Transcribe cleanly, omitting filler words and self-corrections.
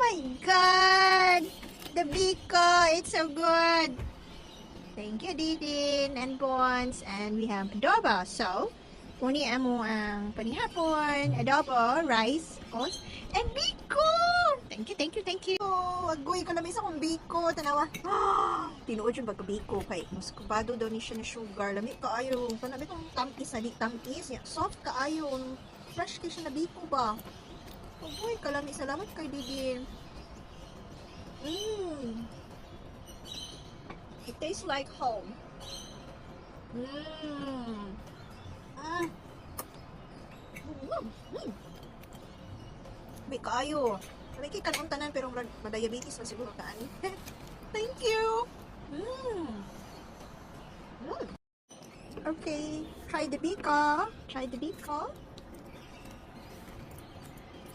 My God! The biko! It's so good! Thank you, Didin and Bons. And we have adobo. So, mao ni amo ang panihapon, adobo, rice, of course, and biko! Thank you, thank you, thank you. Agoy, kalami sa akong biko. Tanawa. Tinuod gyud pagka biko kay muscovado daw ni siya na sugar. Lami kaayo. Kanami kong tamis na di tamis. Soft kaayo. Fresh kay siya na biko ba? Agoy, kalami. Salamat kay Didin. It tastes like home. May kaayo. May kay kanon tanan pero ma-diabetes na siguro taan. Thank you. Okay, try the biko. Try the biko.